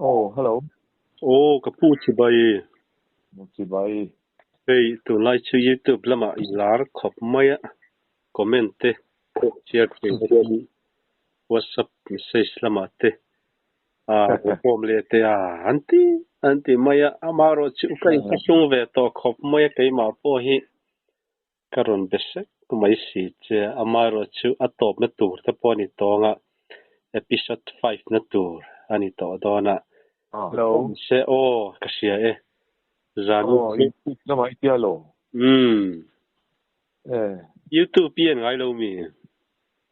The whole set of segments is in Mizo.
Aw, hello. Aw, ka pu chibai. Chibai. Hei, tunlai chu YouTube lamah i lar khawp mai a, comment te share thei bawkin WhatsApp message lamah te a bawm leh te a an ti an ti mai a, amaherawhchu ka inthlahrung ve tawh khawp mai a keimah pawh hi Ka rawn be sek mai si che, amaherawhchu a tawpna tur te pawh a ni tawng a, episode 5 na tur a ni tawh dawn a. Hello. Se aw, ka hria e. Zan Aw, YouTube lamah i tia lo. Umm. Eh. YouTube i en ngai lo mi?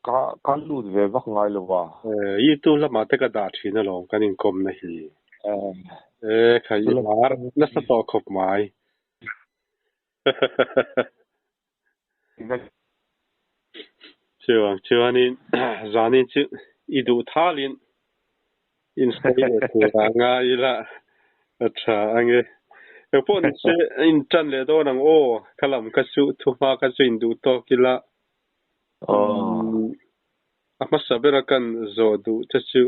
Ka ka lut ve vak ngai lo va. Eh, YouTube lamah te ka dah thin alawm kan inkawmna hi. Eh. Eh, khai i lar nasa tawh khawp mai. Chuang chuanin zanin chu i duh thalin in sawi leh tur ah ngai ila a tha ange. Engpawh ni se in tan leh dawn ang aw, ka lam kha chu thuhma kha chu in duh tawk ila. A hmasa bera kan zawh duh te chu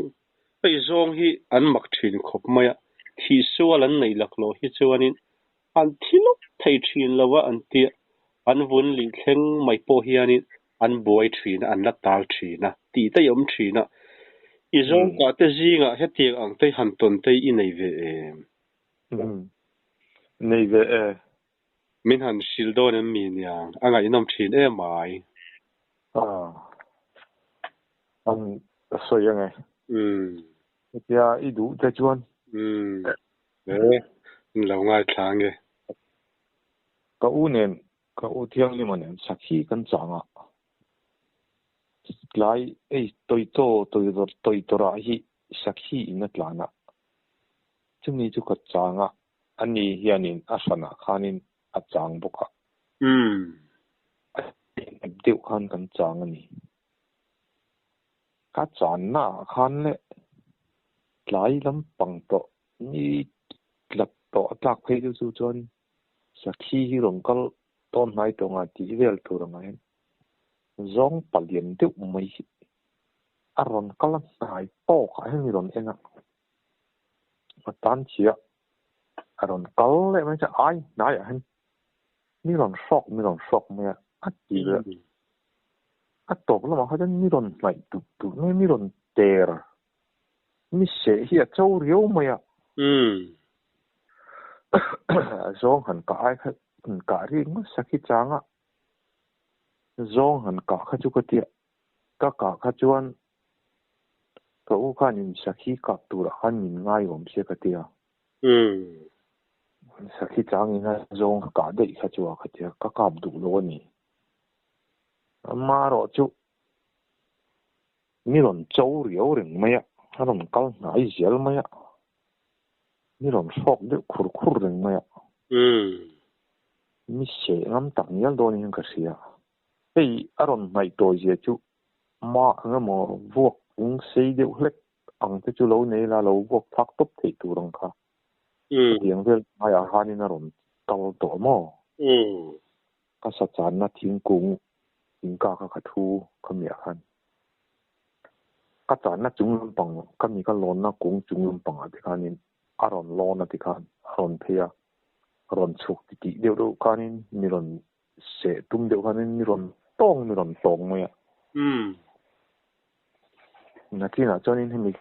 hei zawng hi an mak thin khawp mai a, thihsual an neih laklawh hi chuanin An thi lawk thei thin lo a an tia, an vun lih thleng mai pawh hianin an buai thin a, an la tal thin a, tih te i awm thin a. I zawngkah te zingah hetiang ang te han tawn te i nei ve em? Umm, nei ve e. Min han hrilh dawn em mi niang, a ngaihnawm thin em mai. Ah, an sawi ange. Umm. Hetia i duh te chuan. Umm. E, an lo ngaithla ange. Ka u nen, ka u Thianghlima nen sakhi kan chang a. Tlai ei tawitaw tawitawrah hi sakhi in a tlan a. Chumi chu ka chang a, ani hianin a hranah khanin a chang bawk a. Umm. A ep deuh khan kan chang a ni. Ka channa ah khan le tlai lampang tawh ni tlat tawh a tlak phei chu chu chuan sakhi hi rawn kal tawn hnai tawh nga tih vel tur ang hian zawng palian deuh mai hi a rawn kal a hnai tawk ah hian i rawn en a, a tan chhia a rawn kal leh mai chuan ai hnai ah hian mi rawn hrawk mi rawn hrawk mai a, a ti leh. A tawp lamah kha chuan mi rawn hnaih duh duh mai, mi rawn ter, mi seh hi a cho riau mai a. A zawng han kah ai kha han kah rik ngawt sakhi chang a, zawng han kah kha chu ka tia, ka kah kha chuan ka u khanin sakhi kap turah khan min ngai awm sia ka tia. Sakhi changin a zawng ka kah daih kha chu a ka tia, ka kap duh lo a ni. Amaherawh chu mi rawn cho riau reng mai a, a rawn kal hnai zel mai a, mi rawn hrawk deuh khur khur reng mai a. Mi seh ngam tak ngial dawn hian ka hria. Hei a rawn hnaih tawi zia chu mah eng emaw vuak eng sei deuh hlek ang te chu lo nei la, lo vuak thlak tawp theih tur ang kha. Hetiang vel hmaiah khanin a rawn kal tawh maw? Ka sa channa thingkung inka kha ka thu ka miah khan ka channa chung lampang ka mi ka lawnna kung chung lampangah te khanin a rawn lawn a ti khan a rawn phei a, rawn chhuk ti tih deuh deuh khanin mi rawn seh tum deuh khanin mi rawn tawng mi rawn tawng mai a. Nakinah chuanin hemi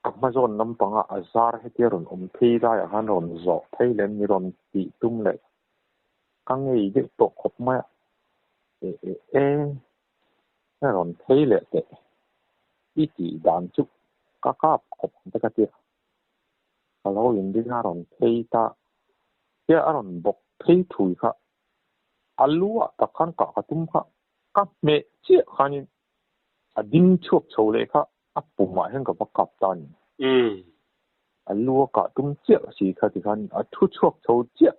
ka hma zawn lampanga a zar hetia rawn awm phei laiah khan rawn zawh phei leh mi rawn tih tum leh Ka ngei deuh tawh khawp mai a, e e e, ka rawn phei leh teh, i tih dan chu ka kap khawp ang te ka tia, ka lo inring a rawn phei ta, tia a rawn bawk phei thui kha, a lu ah tak khan kah ka tum kha, ka hmeh chiah khanin a ding chhuak chho leh kha a pumah hian ka va kap ta a ni. A lu a kah tum chiah si kha tikhan a thu chhuak chho chiah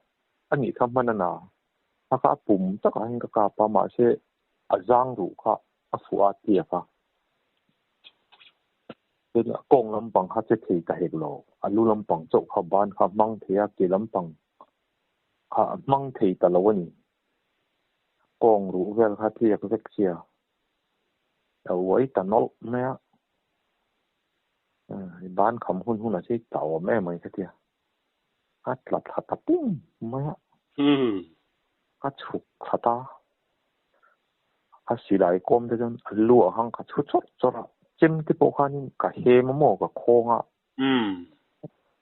A nih kha hman a na. A kha a pum takah hian ka kap a, mahse a zang ruh kha a fuh a tiak a. Chuan a kawng lampang kha che thei ta hek lo. A lu lampang chauh kha ban kha a hmang thei a, ke lampang kha a hmang thei ta lo a ni. Kawng ruh vel kha tliak vek sia. A uai ta nawlh mai a. Ban kham hun hun a che ta awm em mai ka tia. A tla thla ta pum mai a. Ka chhuk thla ta. A silai kawm te chuan a lu ah khan ka chhu chawrh chawrh a. Chem te pawh khanin ka hem a maw ka khawng a.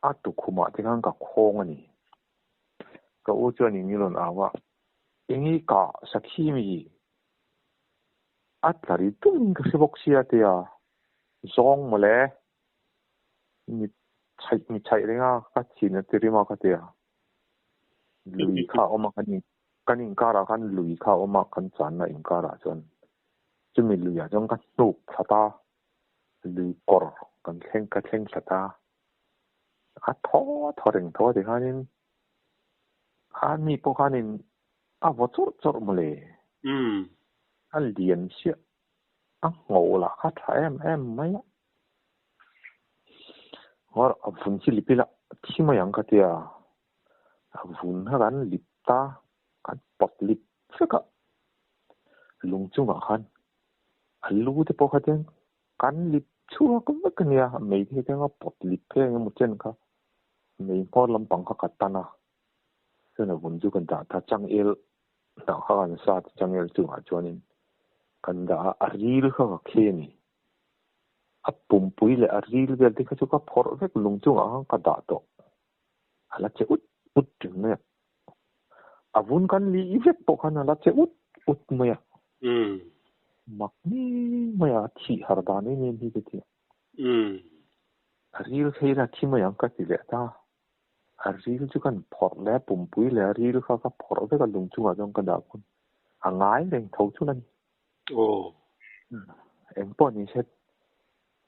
A tukhumah te khan ka khawng a ni. Ka u chuan in i rawn au a. Eng i kah sakhi mi? A tla ri tum ka hre bawk sia tia. Zawng mawle. Mi chhaih mi chhaih reng a, ka thin a ti rim a ka tia. Lui kha a awm a kan in kan inkarah khan lui kha a awm a kan channa inkarah chuan chumi luiah chuan ka hnuk thlat a, lui kawr kan thleng ka thleng thlat a. A thaw thaw reng tho a tikhanin a mi pawh khanin a vaw chawrh chawrh mawle. A lian chiah a ngho lah kha tha em em mai a. Ngawr a vun hi lip ila thi mai ang ka tia. A vun kha kan lip ta, kan pawt lip vek a. Lung chungah khan a lu te pawh kha chuan kan lip chhuak vek a nia. Mei te hi chuan a pawt lip phei ang emaw chen kha mei hmawr lampang kha ka tan a. Chuan a vun chu kan dah ta changel hnah kha kan sat changel chungah chuanin kan dah a, a ril kha ka khei a ni. A pumpui leh a ril vel te kha chu ka phawrh vek lung chungah khan ka dah tawh. A la che ut ut reng mai a. A vun kan li vek pawh khan a la che ut ut mai a. Mak ni mai a, thih har dan em em hi ka ti a. A ril phei la thi mai ang ka ti leh ta. A ril chu kan phawrh leh a pumpui leh a ril kha ka phawrh vek a lung chungah chuan ka dah khun. A ngai reng tho chu la ni. Eng pawh ni se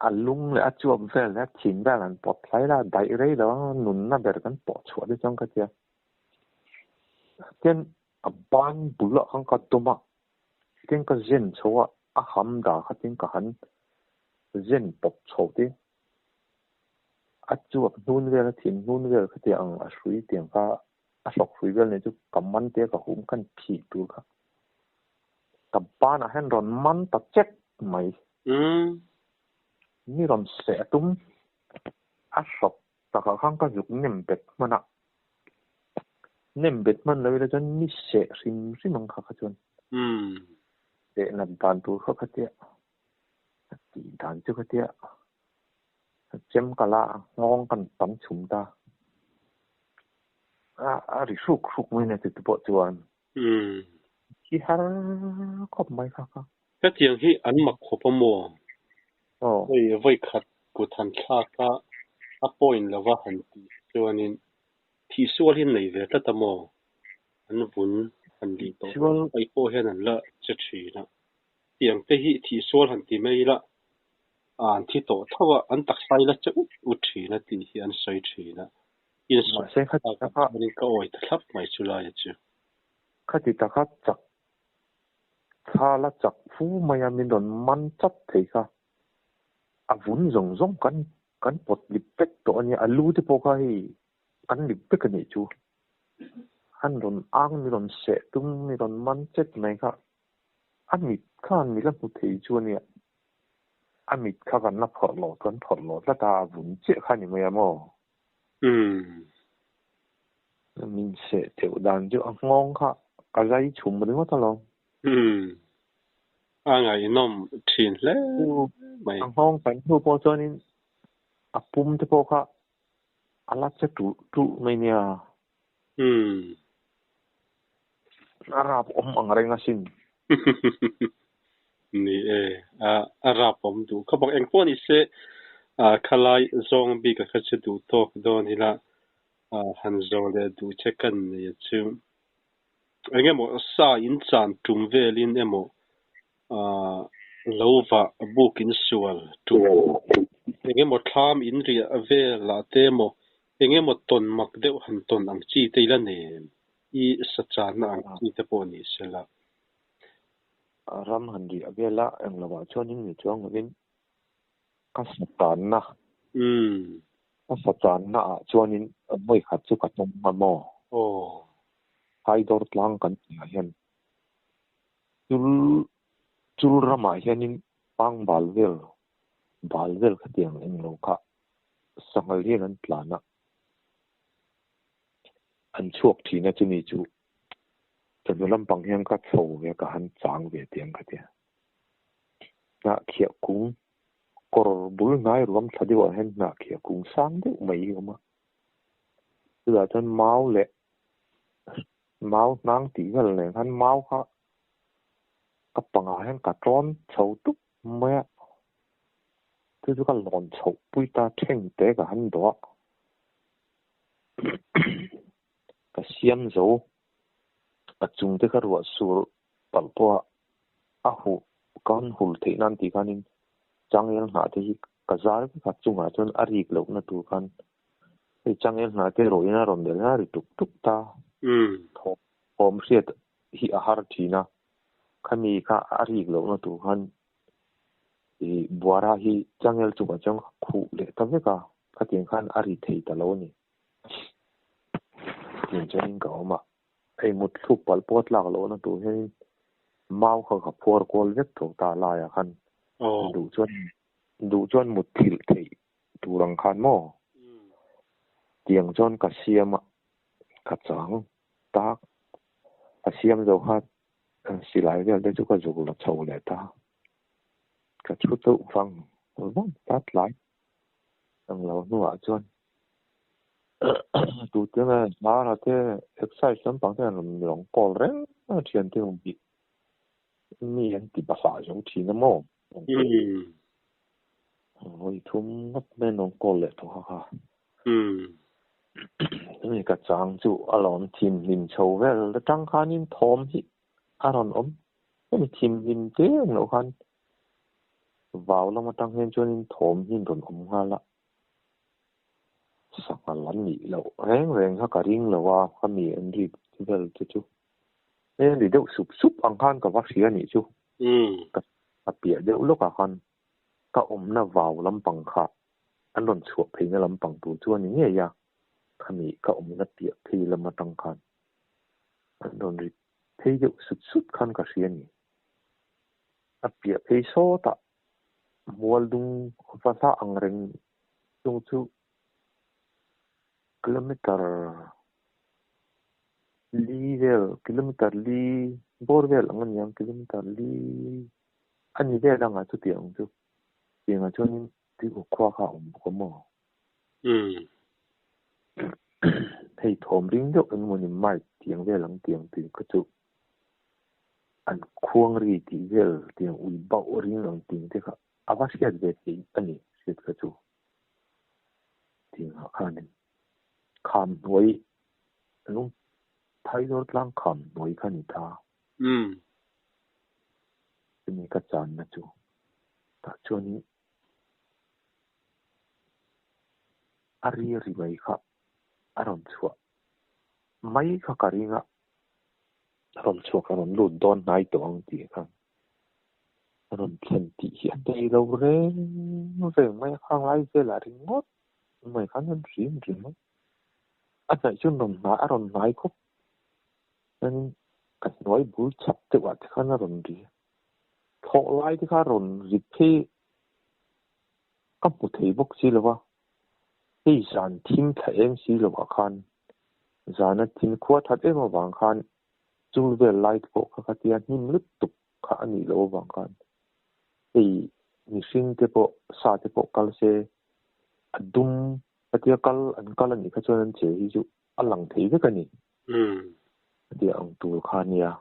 a lung leh a chuap vel leh a thin vel an pawt thlai la, daih rei lo a nunna ber kan pawh chhuah te chuan ka tia. Tian a ban bulah khan ka dawm a, tian ka zen chho a, a ham dah kha tian ka han zen pawp chho te. A chuap hnun vel a thin hnun vel kha tiang ang a hrui tiang kha a hlawk hrui vel nei chu ka man te ka hum khan phih tur kha ka banah hian rawn man ta chek mai. Mi rawn seh a tum a hlawk takah khan ka zuk nem bet hman a, nem bet hman lo ila chuan mi seh hrim hrim ang kha kha chuan seh nat dan tur kha kha tia a tih dan chu kha tia chem kala nghawng kan tam chhum ta a a ri hruk hruk mai na chu pawh chuan khi har khawp mai kha kha. Hetiang hi an mak khawp a maw? Hei vawi khat kut han thlak a, a point lova han tih chuanin thihsual hi an nei ve tlat a maw? An vun han lih tawh paih pawh hian an la che thin a. Tiang te hi thihsual han ti mai ila an thi tawh tho a, an taksa ila che ut ut thin a tih hi an sawi thin a. Mahse khati taka ka awi ta thlap mai chu laia chu. Khati taka chak thla la chak fu mai a min rawn man chat thei kha. A vun zawng zawng kan kan pawt lip vek tawh a nia, a lu te pawh kha hei kan lip vek a nih chu. An rawn ang mi rawn seh tum mi rawn man chet mai kha. A mit khan mi la hmu thei chu a nia. A mit kha kan la phawrh loh kan phawrh loh tlat a, a vun chiah kha a ni mai a maw? Min seh teuh dan chu a nghawng kha ka zai chhum ringawt alawm. A ngaihnawm thin hle mai. A nghawng kan hnu pawh chuanin a pum te pawh kha a la che tulh tulh mai nia. A rap awm ang reng asin. Ni e, a rap awm duh khawp ang. Engpawh ni se khalai zawng bik a kha chu duh tawk dawn ila han zawh leh duh che kan nei a chu. Eng emaw sa in chan tum velin emaw lo vah buk in sual tum eng emaw thlam in riah velah te emaw eng emaw tawn mak deuh han tawn ang chi te ila nem i sa channa ang chi te pawh ni sela. Ram han riah vela eng lovah chuanin ni chuang lovin ka sa channa ka sa channa ah chuanin vawi khat chu ka tawng a maw? Haidawr tlang kan tihah hian chul chul ramah hianin pang bal vel bal vel khatiang eng lo kha. Sanghal hian an tlan a, an chhuak thin a chumi chu chawhnu lampang hian ka chho ve a, ka han chang ve tih ang ka ti a. Hnah khiah kung kawr bul hnai ruam thla deuhah hian hnah khiah kung sang deuh mai hi a awm a. Chutah chuan mau leh mau hnang tih vel nen khan mau kha ka pangah hian ka tawn chho tup mai a. Chu chu ka lawn chhoh pui ta thleng te ka han dawh a. Ka siam zo a chung te kha ruah sur palh pawh a a huh ka han hul theih nan tih khanin changel hnah te hi ka zar vek a chungah chuan a rik lohna tur khan hei changel hnah te erawhin a rawn delh a ri tuk tuk ta. Thawm hriat hi a har thin a, khami kha a rik lohna tur khan ih buara hi changel chungah chuan ka khuh leh ta vek a, khatiang khan a ri thei ta lo a ni. Tiang chuanin ka awm a, hei mut thluk palh pawh a tlak lohna tur hianin mau kha ka phuar kual vek tho ta laiah khan duh chuan duh chuan mut thilh theih tur ang khan maw? Tiang chuan ka siam a, ka chang tak ka siam zo kha silai vel te chu ka zuk la chho leh ta. Ka thu deuh vang vang ta tlai ang lo hnuah chuan tute nge hmara te exercise lampang te an rawn rawn call reng a thian te awm hi mi an ti bahlah zo thin a maw? Vawi thum ngawt mai an rawn call leh tawh kha. Hemi ka chang chu a lawm thim hlim chho vel atang khanin thawm hi a rawn awm. Hemi thim hlim te ang loh khan vau lam atang hian chuanin thawm hi an rawn awm nghal a. Sanghal an nih loh reng reng kha ka ring lo a, khami an rik vel te chu. Hei an ri deuh sup sup ang khan ka va hria nih chu. Ka piah deuh lawkah khan ka awmna vau lampang kha an rawn chhuah pheina lampang tur chu a ni ngei a, khami ka awmna piah phei lam atang khan an rawn ri phei deuh sut sut khan ka hria a ni. A piah phei sawtah mual dung va hlah ang reng chung chu kilometer li vel, kilometer li bawr vel ang a ni ang, kilometer li a ni vel ang a chutiang ang chu. Tiangah chuanin tuikhawk khua kha a awm bawk a maw? Hei thawm ring deuh eng emaw ni mic tiang vel ang tiang tih kha chu an khuang ri tih vel tiang ui bauh ring ang ting te kha a va hriat ve theih a ni hriat kha chu. Tiangah khanin kham hnuai lung Thaizawr tlang kham hnuai kha ni ta. Chumi ka channa chu tah chuanin a ri ri mai kha a rawn chhuah mai kha ka ring a, a rawn chhuak a rawn lut dawn hnai tawh ang tih khan a rawn thlen tih hi a nei lo reng reng mai a, khang lai velah ringawt mai khan an rim ringawt a hnaih chuan rawn hnai a rawn hnai khawp. Chuanin ka hnuai bul chhak deuh ah te khan a rawn ri a, thlawh lai te kha a rawn ri phei ka hmu thei bawk si lo va, hei zan thim thla eng si lo ah khan zana thim khua that em avang khan chul vel lai te pawh kha khatia hnim lutuk kha a nih loh avang khan hei mihring te pawh sa te pawh kal se a dum khatia kal an kal a nih kha chuan an che hi chu a lang thei vek a ni. Hetiang ang tur kha a nia.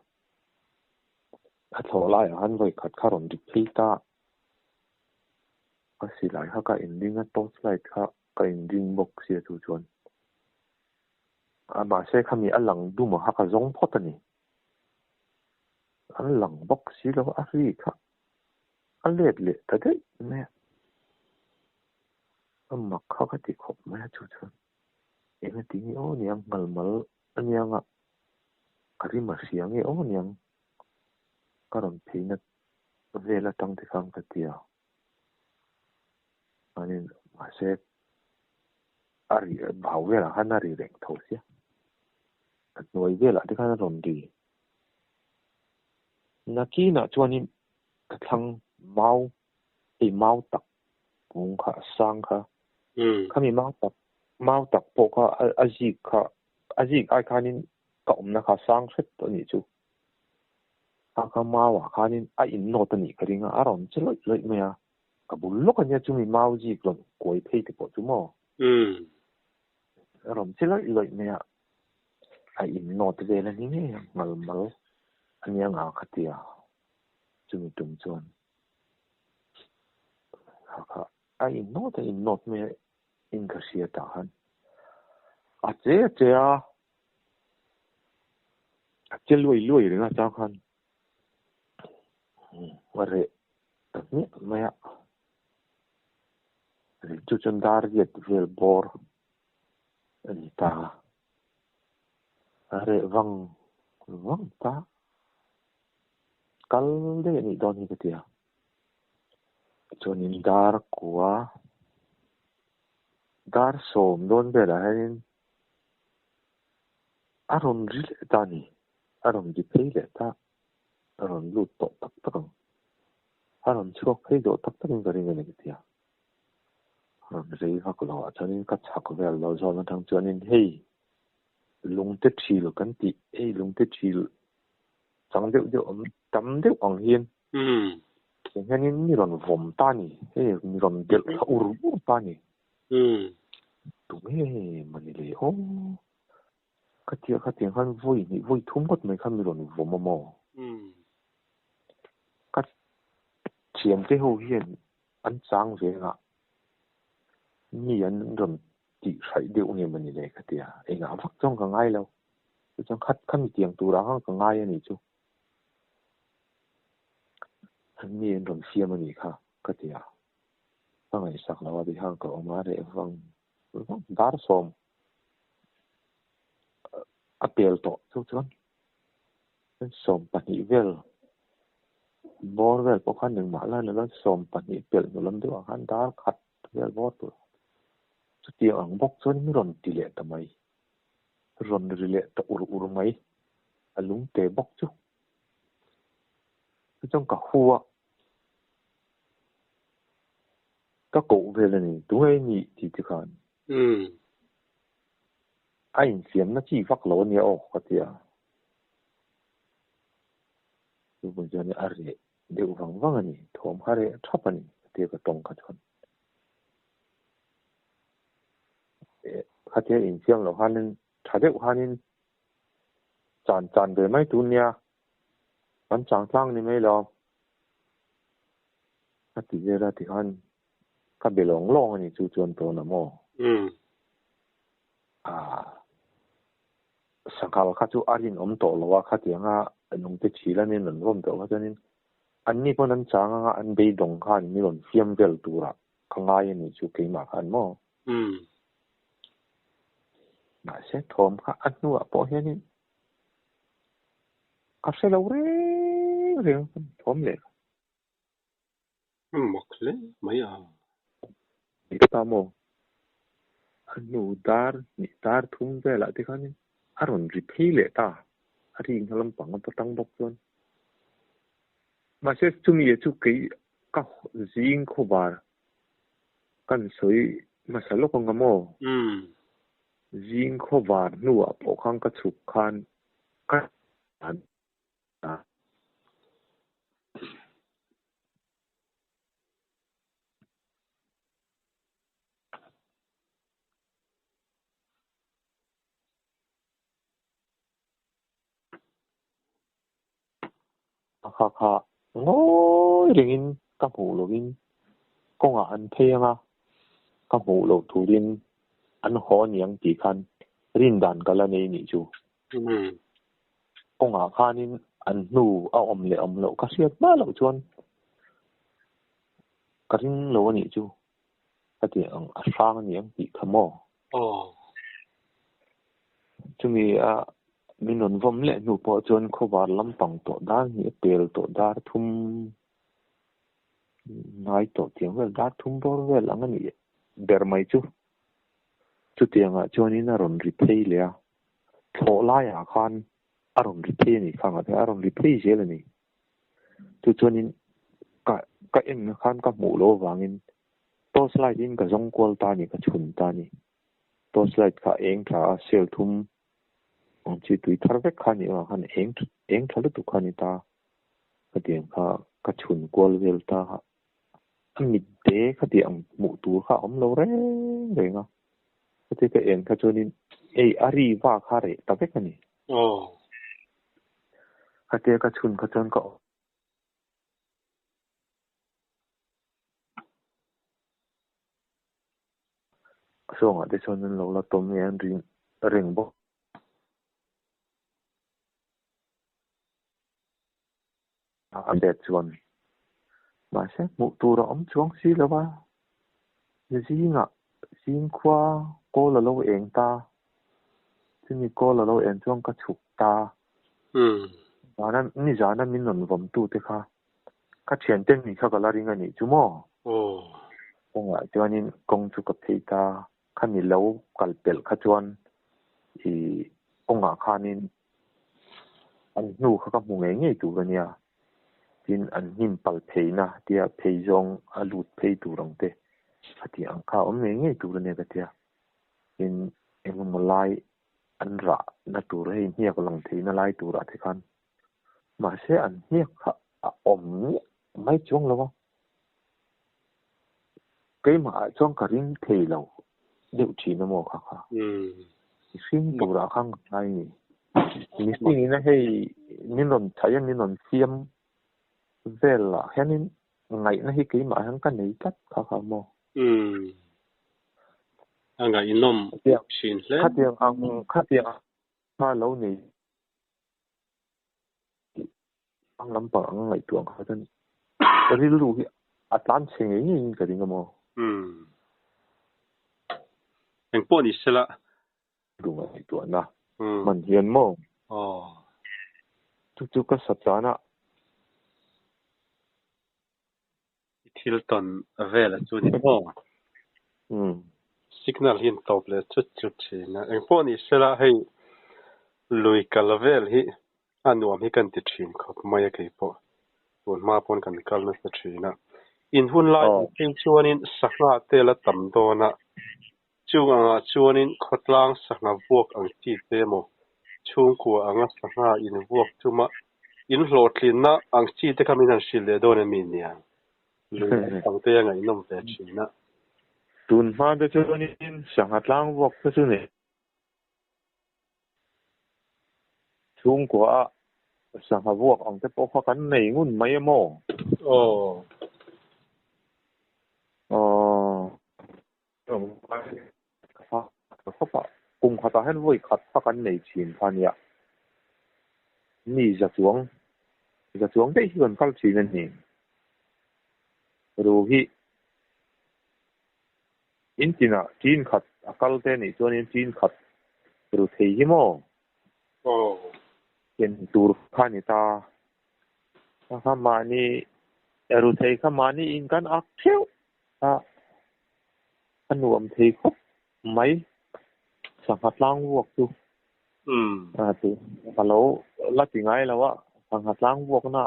A thlawh laiah khan vawi khat kha rawn dik phei ta. Ka silai kha ka inring a, torch light kha ka inring bawk sia chu chuan. Mahse khami a lang dum a kha ka zawng phawt a ni. An lang bawk si lo a, a ri kha a let leh ta daih mai a. A mak kha ka ti khawp mai a chu chuan. Engati nge aw niang ngal mal aniang a, ka rim a hria nge aw niang ka rawn pheina vel atang te khan ka ti a, chuanin mahse a ri bau velah khan a ri reng tho sia, a hnuai velah te khan a rawn ri. Nakinah chuanin ka thlang mau hei mau tak kung kha a sang kha. Khami mau tak mau tak pawh kha a zik kha a zik ai khanin ka awmna kha sang hret tawh a nih chu. Kha kha mauah khanin a innawt a nih ka ring a, a rawn che lawih lawih mai a. Ka bul lawk a nia chumi mau zik rawn kuai phei te pawh chu maw? A rawn che lawih lawih mai a, a innawt vel a ni ngei ang, ngal mal a nia nga kha tia chumi tum chuan kha kha a innawt a innawt mai a in ka hria tah khan a che a che a, a che luai luai reng a chang khan a reh ta hmiah mai a, chu chuan dar riat vel bawr a ni ta a reh vang vang ta kal daih a nih dawn hi ka ti a chuanin dar kua dar sawm dawn velah hianin a rawn ri leh ta a ni a rawn ri phei leh ta a rawn lut tawh tak tak ang a rawn chhuak phei tawh tak takin ka ring a ni ka ti a rawn rei vak lo ah chuanin ka chhak vel lo zawn atang chuanin hei lungte thil kan tih hei lungte thil chang deuh deuh awm tam deuh ang hian tiang hianin mi rawn vawm ta a ni hei mi rawn delh thla ur ur ta a ni tunge mawni le aw ka tia kha tiang khan vawi hnih vawi thum ngawt mai khan mi rawn vawm a maw ka thiante ho hian an chang ve anga mi an rawn tih hraih deuh nge mawni le ka tia engah vak chuan ka ngai lo chuan khat khami tiang turah khan ka ngai a nih chu mi an rawn siam a nih kha ka tia ka ngaihsak lo a tih khan ka awm a reh vang vang dar sawm a pel tawh chu chuan 20 vel bawr vel pawh khan engmah la ni lo 20 pelh hnu lam deuhah khan dar khat vel bawr tur chutiang ang bawk chuan min rawn ti leh ta mai rawn ri leh ta ur ur mai a lung te bawk chu chuan ka hu a ka koh vel a ni tunge i nih tih te khan a infiamna chi vak lo a nia aw ka ti a chuvang chuan a reh deuh vang vang a ni thawm kha reh thap a ni ka tia ka tawng kha chuan khatia infiam loh khanin tha deuh khanin chan chan ve mai tur nia kan chang tlang ni mai lo a ti vel a tikhan ka be lawng lawng a ni chu chuan tawn a maw ah sanghal kha chu a rinawm tawh lo a khatianga nungte thil a nen an vawm tawh kha chuanin anni pawn an chang anga an beidawng khan mi rawn fiam vel turah ka ngai a nih chu keimah khan maw mahse thawm kha a hnuah pawh hianin ka hre lo reng reng thawm leh Mak hle mai a. Ta maw? A hnu dar hnih dar thum velah te khanin a rawn ri phei leh ta. A ri hma lampang a tang bawk chuan. Mahse chumi chu kei ka zing khawvar kan sawi hmasa lawk anga maw? Zing khawvar hnuah pawh khan ka chhuk khan ka Kha kha ngawi rengin ka hmuh lovin kawngah an phei anga ka hmuh loh turin an haw aniang tih khan rindan ka la nei nih chu. Kawngah khanin an hnu a awm leh awm loh ka hriat hma loh chuan ka ring lo a nih chu ka ti ang a hrang a ni ang tih kha maw? Chumi a min rawn vawm leh hnu pawh chuan khawvar lampang tawh dar hnih a pel tawh dar thum ngai tawh tiang vel dar thum bawr vel ang a nih ber mai chu. Chutiangah chuanin a rawn ri phei leh a, thlawh laiah khan a rawn ri phei a ni kha ngah a rawn ri phei zel a ni. Chu chuanin ka ka en khan ka hmuh loh avangin Torch light in ka zawng kual ta a ni, ka chhun ta a ni. Torch light kha a eng tha a, cell thum ang chi tui thar vek kha a nih avang khan eng eng tha lutuk kha a ni ta. Khatiang kha ka chhun kual vel ta a, a mit te khatiang ang hmuh tur kha a awm lo reng reng a. Khatia ka en kha chuanin ei a ri va kha reh ta vek a ni. Aw. Khatia ka chhun kha chuan ka Sawngah te chuan an lo la tawm nge an ring reng bawk. A bet chuan mahse hmuh tur a awm chuang si lo va, zingah zingkhua kawl a lo eng ta, chumi kawl a lo eng chuan ka chhuk ta. Zana nizana min rawn vawmtute kha Ka thiante ni kha ka la ring a nih chu maw? Kawngah chuanin kawng chu ka phei ta, khami lo kal pelh kha chuan i kawngah khanin an hnu kha ka hmu ngei ngei tur a nia, tin an hnim pal pheina tia phei zawng a lut phei tur ang te khati ang kha a awm ngei ngei tur a nia ka tia, tin engemaw lai an rahna tur hei hniak lang theihna lai turah te khan Mahse an hniak kha a awm miah mai chuang lo a, keimah ah chuan ka ring thei lo deuh thin a maw kha kha. Mihring turah khan ka ngai ni. Mihring ina hei min rawn chhaih a min rawn siam vel ah hianin ngaihna hi keimah hian ka nei tlat kha kha maw. A ngaihnawm thin hle. Khatiang ang khatiang kha lo nei. Ang lampang anga ngaihtuah ang kha chuan rilru hi a tlan chhe ngei ngeiin ka ring a maw? Umm. Engpawh ni sela. Rilru ngaihtuahna hman hian maw? Aw. Chu chu ka sa chan a. I thil tawn vel a chu ni maw? Umm. Signal hi an tawp leh chut chut thin a. Engpawh ni sela hei lui kal vel hi a nuam hi kan ti thin khawp mai a keipawh. Tun hma pawn kan kal nasa thin a. In hun lai ang phei chuanin sangha te la tam dawn a. Chung angah chuanin khawtlang sangha vuak ang chi te emaw, chhungkua anga sangha in vuak tuma in hlawhtlinna ang chi te kha min han hrilh leh dawn em mi nia? Lui lampang te a ngaihnawm ve thin a. Tun hma te chuanin sangha tlang vuak te chu nei chhungkua a sangha vuak ang te pawh kha kan nei ngun mai emaw? Aw. Aw. Kum khatah hian vawi khat kha kan nei thin kha nia. Mi za chuang, za chuang daih hi kan kal thin a ni. Ru hi in tinah tin khat a kal te nih chuanin tin khat ru thei hi maw? Ken tur kha ni ta. Kha mahni ru thei kha mahni in kan ak theuh a. A nuam thei khawp mai sangha tlang vuak chu. A ti ka lo la ti ngai lo a, sangha tlang vuak na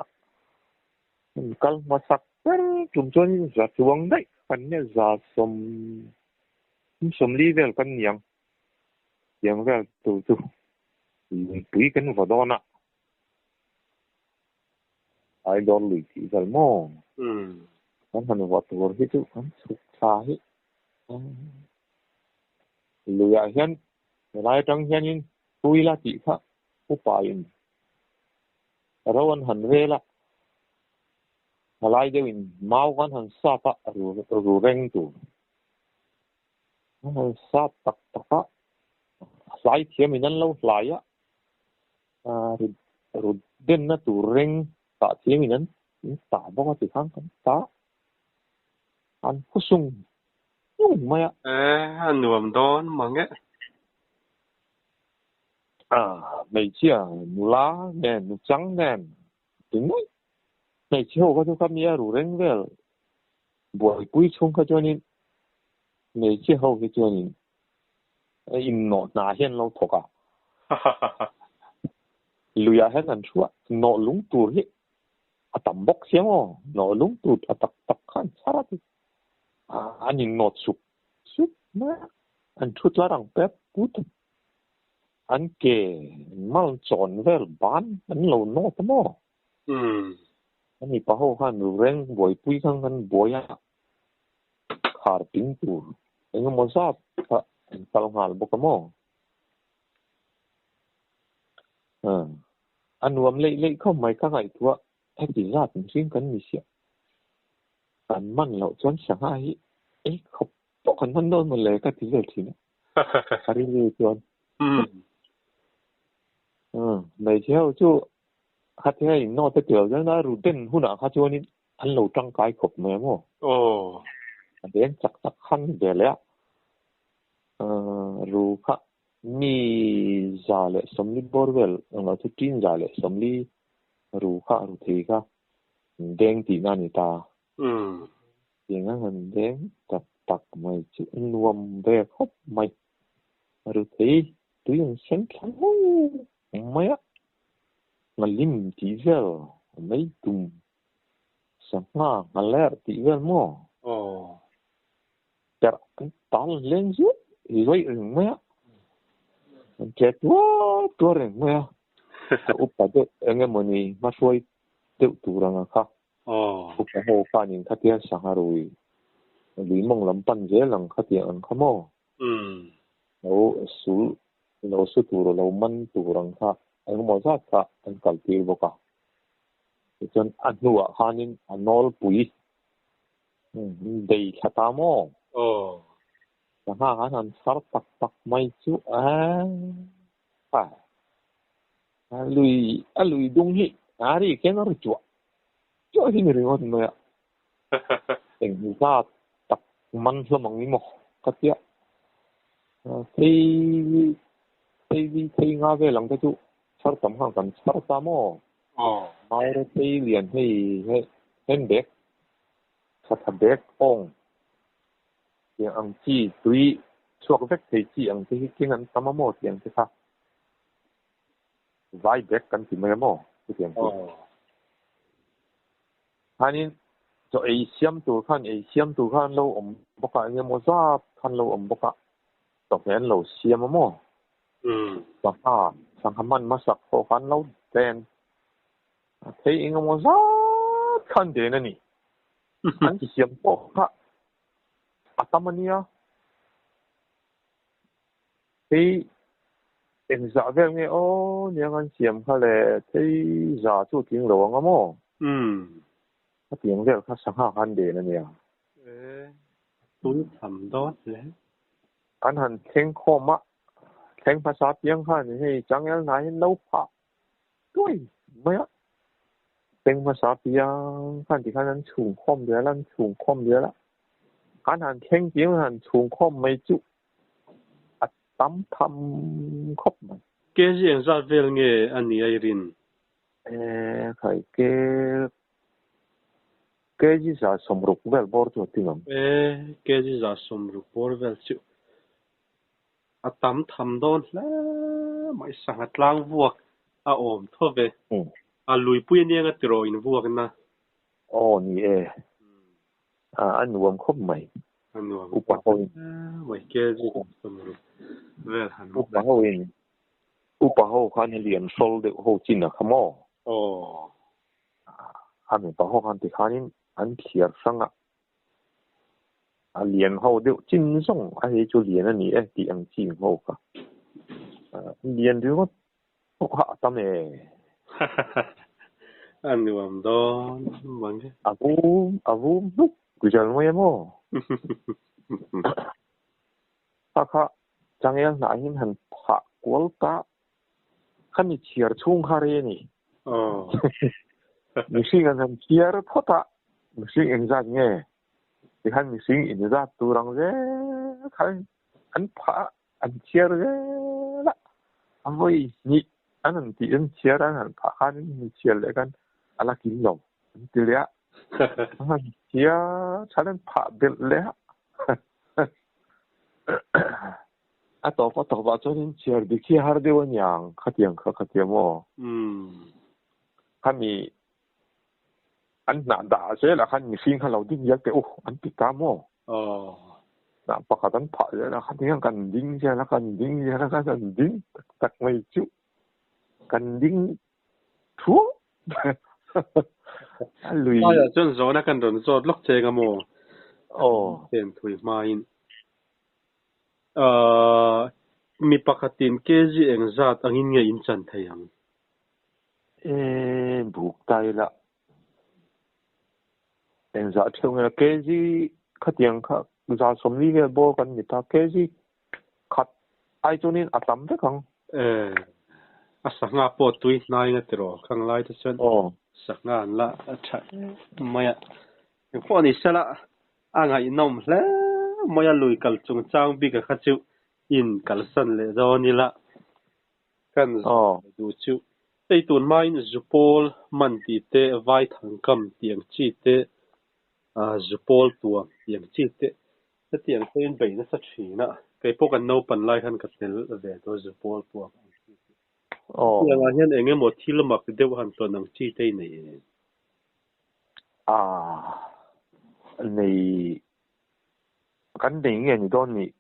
kal hmasak ber tum chuan za chuang daih kan nia za sawm sawmli vel kan niang tiang vel tur chu lungpui kan vaw dawn a. Idol lui tih vel maw? Kan han vuah tur hi chu kan chhuk thla hi luiah hian helai atang hianin tui la tih kha upa in ro an han rel a, thalai deuhin mau kan han sap a ru reng tur an han sap tak tak a, hlai thiamin an lo hlai a. Rut denna tur reng tah thiamin an tah bawk a tikhan kan tah an phu sung sung mai a. E, a nuam dawn mang e. A, hmeichhia nula nen, nuchang nen ti mai. Hmeichhe ho kha chu kha mi a ru reng vel buaipui chhung kha chuanin hmeichhia ho hi chuanin Innawh hna hian lo thawk a. Luiah hian an thu a, nawh lung tur hi a tam bawk sia maw? Nawh lung tur tha tak tak kha an chhar a ti. An innawt sup sup mai a, an thu tlar ang pep put a. An ke mal chawn vel ban an lo nawt a maw? A mipa ho khan reng buaipui khan kan buai a, khar ping tur eng emaw zat kha an kal nghal bawk a maw? A nuam leih leih khawp mai ka ngaihtuah heti zat mihring kan ni siah. Kan man loh chuan sangha hi ei khawp pawh kan man dawn mawle ka ti vel thin a. A rilru chuan. Hmeichhe ho chu khatia in nawt a ti lo chuan a ru den hunah kha chuanin an lo tangkai khawp mai a maw? A deng chak chak khan ve leh a. Ru kha mi 140 bawr vel englo chu tin 140 ru kha ru thei kha deng tihna a ni ta. Tiang a han deng tak tak mai chu a nuam ve khawp mai. Ru thei tui an sen thla ngawt mai a, nghalim tih vel mai tum sangha nghaler tih vel maw? Perh an tal leng zuai zuai reng mai a, an che tuar tuar reng mai a, a upa deuh eng emawni hmahruai deuh tur anga kha upa ho khanin khatia sangha rui lui mawng lam pan zel ang khatiang ang kha maw? Lo sul lo su tur lo man tur ang kha engemaw zat kha an kal tir bawk a, tichuan a hnuah khanin a nawlpui Bei thla ta maw? Sangha khan han chhar tak tak mai chu a a lui a lui dung hi a ri khian a ri chuah chuah hi ni ringawt mai a. Eng zat tak man hlawm ang i maw ka tia. Thei thei thei nga vel ang te chu chhar tam khan kan chhar ta maw? Maure thei lian hei hei handbag Thatha bag awng tiang ang chi tui chhuak vek thei chi ang te hi keng an tam a maw tiang te kha vai bag kan ti mai a maw chutiang chu. Khanin chaw ei siam tur khan ei siam tur khan lo awm bawk a eng emaw zat khan lo awm bawk a chawhmeh an lo siam a maw. Sangha sangha hman hmasak pawh khan lo den A thei eng emaw zat khan den a ni. An siam pawh kha a tam a nia. Thei eng zah vel nge aw niang an siam kha le thei za chu tling lo ang a maw? Khatiang vel kha sangha khan den a nia. E, tun tham dawn hle. An han thleng khawm a, thleng hmasa piang khan hei changel hnai hi lo phah Tuai mai a, peng hmasa piang khan tikhan an chhung khawm zel a, an chhung khawm zel a, an han thleng piang an han chhung khawm mai chu a tam tham khawp mai. Kg engzat vel nge a nih a i rin? E khai ke kg 160 vel bawr chu a ting ang. E kg 160 bawr vel chu A tam tham dawn hle mai, sangha tlang vuak a awm tho ve. A luipui aniang a tiraw in vuakna. Aw ni e, a nuam khawp mai. A nuam Upa ho in. Mai KG kan sawm ru vel han Upa ho in upa ho khan heli an hrawl deuh ho chin a kha maw? Aw. A mipa ho khan tikhanin an thliar hrang a. A lian ho deuh chin zawng a hei chu lian a ni e tih ang chi ang ho kha. Lian ringawt pawh kha a tam e. A nuam dawn mang e. A vum a vum hluk zel mai a maw? Kha kha changel hnah hian han phah kual ta kha mi chhiar chhung kha rei a ni. Mihring an han chhiar phawt a, mihring engzat nge? Tikhan mihring inzat tur ang zel khan an phah a, an chhiar zel a. A vawi hnih an han tih an chhiar an han phah khan mi chhiar leh khan a la kim lo an ti leh a. An han chhiar than an phah belh leh a. A tawp a tawpah chuanin chhiar dik hi a har deuh a niang khatiang kha khatiang maw? Khami an hnah dah zelah khan mihring kha lo ding zel teh u an ti ta maw? Aw. Hnah pakhat an phah zel a, khati hian kan ding zel a, kan ding zel a, kan ding tak tak mai chu kan ding thuah a lui. Aiah chuan zawhna kan rawn zawt lawk che eng a maw? Aw. Pen thui hmain. Ahh mi pakhatin kg engzat angin nge in chan thei ang? E buk ta ila Engzah theuh nge kg khatiang kha za sawmli vel bawr kan ni ta kg khat ai chuanin a tam vek ang. E a sangha pawh tui hnai nga tiraw khang lai te chuan sangha an la tha em mai a engpawh ni sela a ngaihnawm hle mai a lui kal chungchang bik a kha chu in kalsan leh dawn ila. Kan duh chu hei tun hmain Zupawl man tih te, Vaithangkam tih ang chi te, Zupawl tuam tih ang chi te hetiang te in beih nasa thin a, kei pawh kan naupan lai khan ka tel ve tawh Zupawl tuam ang chi te. Hetiang ah hian eng emaw thil mak deuh han tawn ang chi te i nei em? Nei kan nei nge ni dawn nih?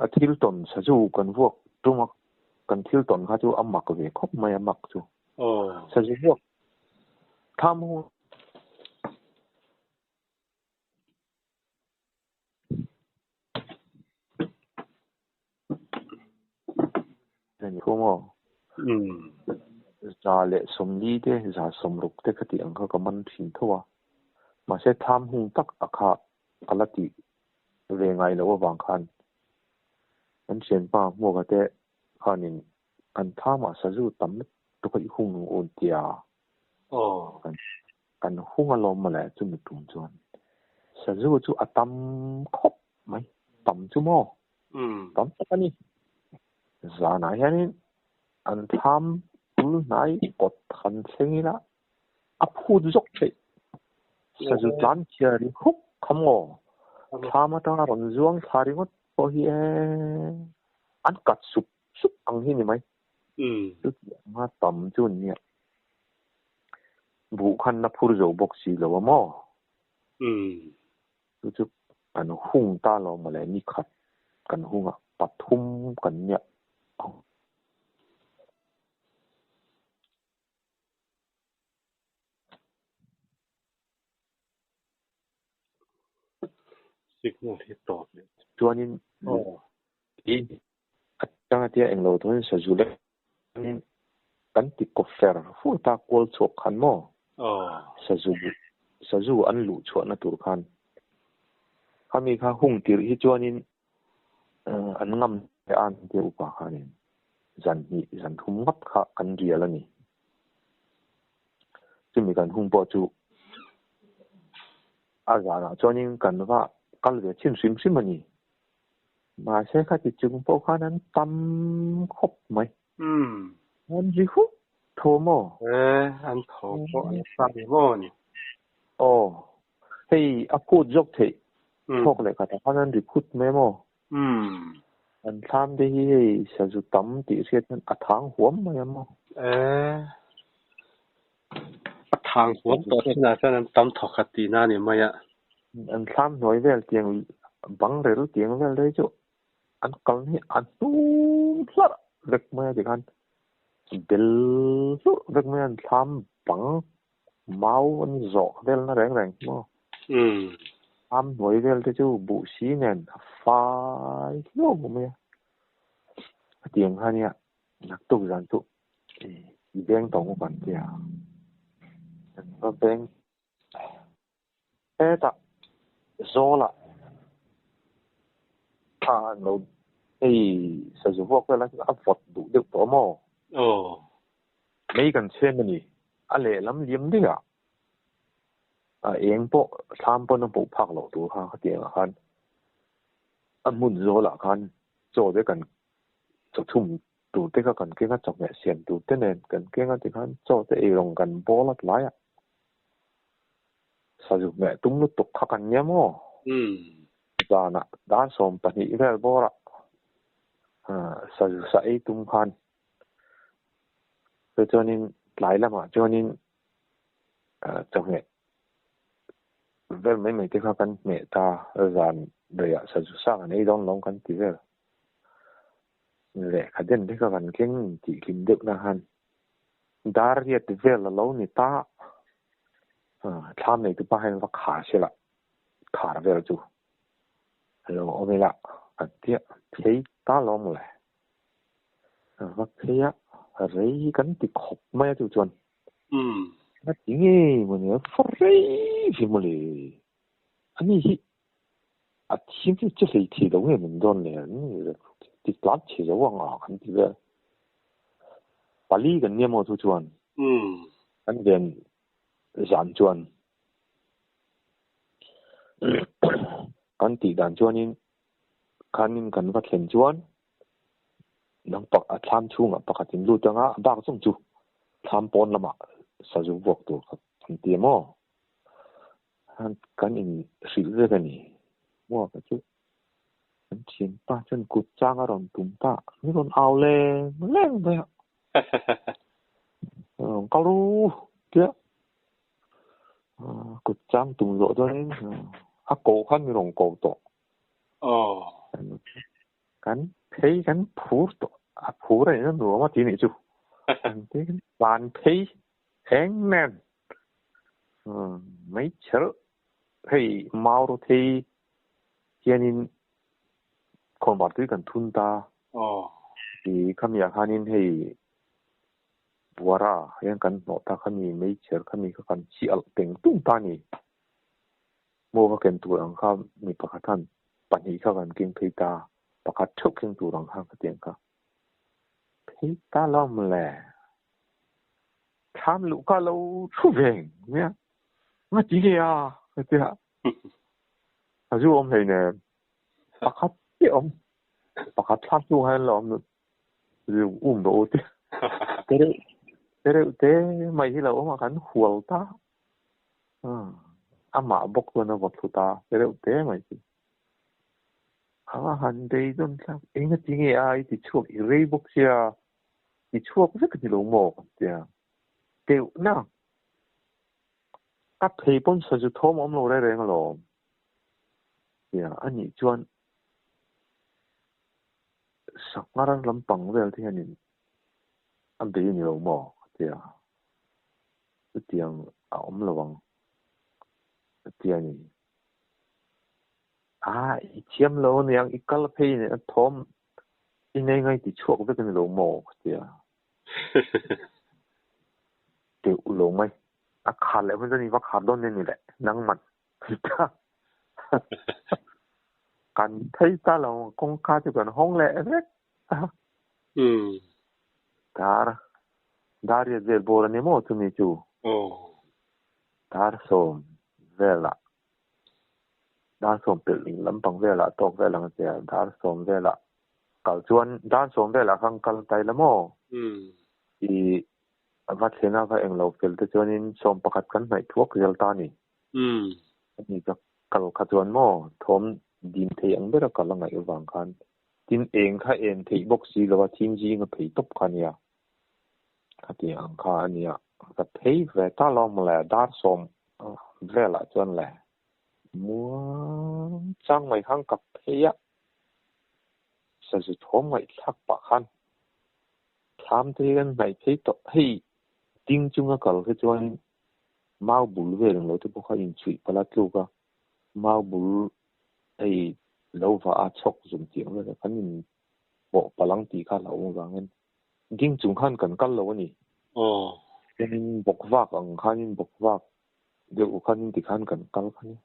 A thil tawn sa chu kan vuak tum a, kan thil tawn kha chu a mak ve khawp mai a mak chu. Sazu vuak tham hu. Ni khaw maw? 140 te, 160 te kha tih ang kha ka man thin tho a. Mahse tham hung tak a kha ka la tih ve ngai loh avang khan kan thianpa Hmuaka te khanin kan thamah sazu tam lutuk a i hung un tia kan hung alawm mawle chumi tum chuan sazu chu a tam khawp mai tam chu maw tam tak a ni. Zanah hianin an tham tul hnai kawt han thleng ila A phut zawk theih. Sazu tlan chhia ri huk kha maw? Thlam atanga rawn zuang thla ringawt pawh hi e an kat sup sup ang hi ni mai. Chuti anga tam chu an nia. Buh khan na phur zo bawk si lo a maw? Chu chu kan hung ta lo mawle ni khat kan hung a pathum kan nia. Signal hi tawp leh. Chuanin i atanga tia englo chuan sazu lek kan ti kaw fer fur ta kual chhuak khan maw? Sazu sazu an luh chhuahna tur khan khami kha hung tirh hi chuanin an ngam leh a tia upa khanin zan hnih zan thum ngawt kha kan rial a ni. Chumi kan hung pawh chu a zanah chuanin kan va kal ve chhin hrim hrim a ni. Mahse khati chung pawh khan an tam khawp mai. An ri huk tho maw? E, an tho pawh an sa ni maw ni? Aw, hei a phut zawk theih thawk leh khatah khan an ri phut mai maw? An thlam te hi hei sazu tam tih hriat hian a thang huam mai a maw? E, a thang huam tawh chinah chuan an tam thawk khat tihna a ni mai a. An thlam hnuai vel tiang bang rel tiang vel te hi chu an kal hi a hnum hlarh vek mai a tikhan bel hlurh vek mai a an thlam bang mau an zawh vel na reng reng maw. Thlam hnuai vel te chu buh si nen a fai hluau mai a. Hetiang kha nia naktuk zan chu i beng tawng u kan tia. Kan va beng Hetah Zawlah tha an lo hei sazu vuak vel a a vawt duh deuh tawh maw? Aw. Mei kan chhem a ni. A lehlam liam daih a, a eng pawh thlam pawn a hmuh phak loh tur kha khatiangah khan a hmun Zawlah khan chaw te kan chaw chhum tur te kha kan keng a, chawhmeh siam tur te nen kan keng a tikhan chaw te eirawng kan bawl a tlai a. Sazu hmeh tum lutuk kha kan nia maw? Zanah dar 12 vel bawrah sazu sa ei tum khan chu chuanin tlai lamah chuanin chawhmeh vel mai mai te kha kan hmeh ta, zan reiah sazu sa kan ei dawn lo kan ti vel. Lehkha den te kha kan keng tih hlim deuh na khan dar riat vel a lo ni ta. Thlam neitu pa hian va khar sela, khar vel chu a lo awm ila kan tia phei ta lo mawle. Va phei a, rei kan ti khawp mai a chu chuan. A ti ngei mawni a, va rei ve mawle. Ani hi a thim hi che hlei thei lo nge min dawn le, ti tlan chhe zo ang a kan ti vel. Pali kan nia maw chu chuan. Kan ven zan chuan kan tih dan chuanin khanin kan va thlen chuan nang pak a thlam chhungah pakhat in lut anga a bak zawng chu thlam pawn lamah sazu vuak tur kha an ti a maw? Kan in hrilh vek a ni. Muaka chu kan thianpa chuan kut chang a rawn tum ta, min rawn au leng leng mai a. Rawn kal ru tia kut chang tum zawh chuanin a ko khan min rawn ko tawh. Kan phei kan phur tawh, a phur a nih na nuam a ti nih chu. Kan phei kan tlan phei eng nen mai chhelh hei mau ro thei hianin khawnvar tui kan thun ta. Ti khamiah khanin hei buara hian kan hnawh ta khami meichher khami kha kan chi alh teng tung ta a ni. Maw ka ken tur ang kha mi pakhat khan pahnih kha kan keng phei ta, pakhat theuh keng tur ang kha ka ti ang kha. Phei ta lo mawle. Thlam luh kha lo thu veng nia. Nga ti nge a? Ka ti a. A zu awm hlei nen. Pakhat chiah awm. Pakhat thlam chung hian lo awm um rawh u ti. Te reuh te reuh te mai hi lo awm a kan hual ta. Amah bawk chuan a vaw thlu ta te reuh te mai chu. A va han beidawn thlak eng a ti nge a i ti chhuak i rei bawk sia ti chhuak vek a ni lo maw kan tia teuh na ka phei pawn sazu thawm a awm lo reng reng alawm tia anih chuan sanghar lampang vel te hianin a bei a ni lo maw ka tia. Chutiang a awm lo ang a ti a ni. A, i thiam lo aniang, i kal phei nen a thawm i nei ngai ti chhuak vek a ni lo maw? ka ti a. Teuh lo mai. A khar leh hun chuan i va khar dawn nia ni le, nangman ti ta. Kan phei ta lo, kawngka chu kan hawng leh vek a. Dar, dar riat vel bawr a ni maw chumi chu? Dar sawm velah, dar sawm pelh lampang velah tawk vel ang che a, dar sawm velah kal chuan dar sawm velah khan kal ta ila maw? I va thleng a va englo fel te chuanin sawm pakhat kan hnaih thuak zel ta a ni. Ani ka kal kha chuan maw thawm dim thei ang bera kal a ngaih avang khan Tin, eng kha en theih bawk si lo a, thim zinga phei tawp kha a nia. Khatiang ang kha a nia. Ka phei ve ta lo mawle, dar sawm velah chuan le muang chang mai khan ka phei a, sazu thawm ngaihthlak pah khan thlam te hi kan hnaih phei tawh. Hei ding chunga kal hi chuan mau bul vel ang lo te pawh kha inchhuih palh a tluk a, mau bul hei lo va a chhawk zum tih ang vel kan in pawh palang tih kha hlauhawm avangin ding chung khan kan kal lo a ni. Chuanin bawk vak ang khanin bawk vak deuh khanin tikhan kan kal kha ni.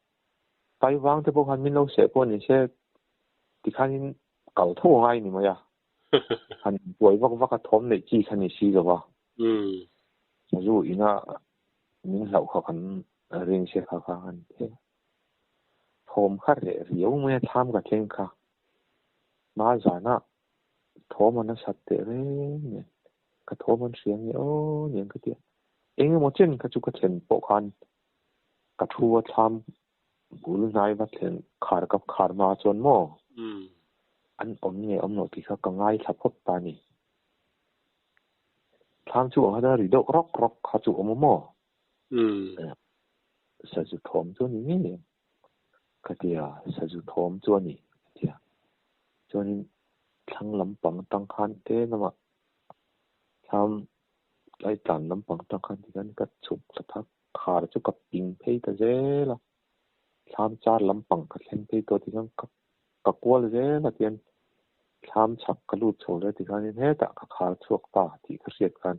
Paivang te pawh khan min lo seh pawh ni se tikhanin kal tho a ngai ni mai a. Han buai vak vak a thawm neih chi kha ni si lo va. Sazu ina min hlauh kha kan ring se kha kha an ti. Thawm kha reh riau mai a thlam ka thleng kha. Hma zana thawm a nasat teh reng nen ka thawm an hria nge aw niang ka ti a. Eng emaw chen kha chu ka thlen pawh khan ka thu a thlam bul hnai va thlen khar ka khar hma chuan maw an awm nge awm loh tih kha ka ngaithla phawt ta a ni. Thlam chu ang kha chuan ri deuh rawk rawk kha chu awm a maw? Sazu thawm chu a ni ngei em? Ka ti a, sazu thawm chu a ni ka ti a. Chuanin thlang lampang tang khan te lamah thlam tlai tlan lampang tang khan tikhian ka chhuk thla thak khar chu ka ping phei ta zel a, thlam char lampang ka thleng phei tawh tikhian ka ka kual zel a tian thlam chhak ka lut chho hle tikhanin hetah ka khar chhuak ta tih ka hriat khan